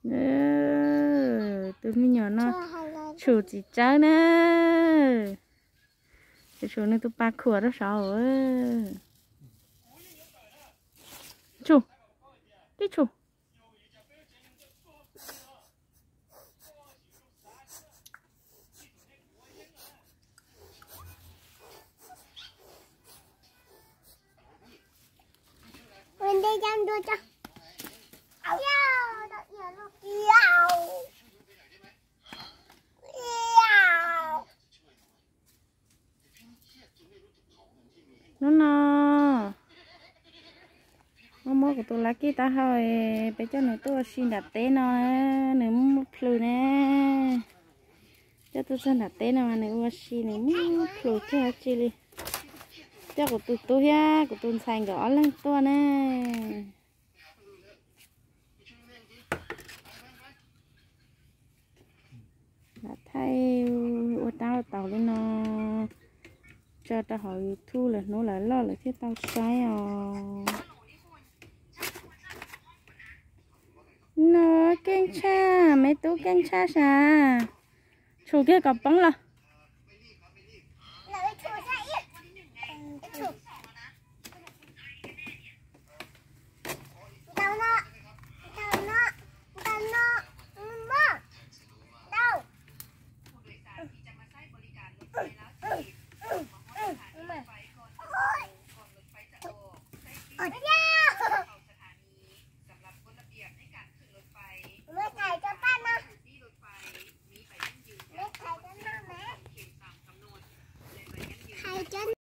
Tus me nyuam no tshum txiv tsawb na. Tshum tshum nws tus pas khuam rau saud. Tshum, tib tshum. Hnub no muab muab kuv tus lav kij taub hau, peb coj nws tuaj ua si nram teb no, nws muaj plhws ne. Coj tuaj txog nram teb no mas nws ua si nws muaj plhws kawg dab tsi li. Coj kuv tus tub thiab kuv tus ntxhais nkawd ob leeg tuaj ne. Lam thaij ua tab ua taus li no tso rau hauv YouTube lawm hnub lawv loj lawv thiaj tau saib os. No keej tshaj, me tub keej tshaj sas. Tshum kiag kom poob los.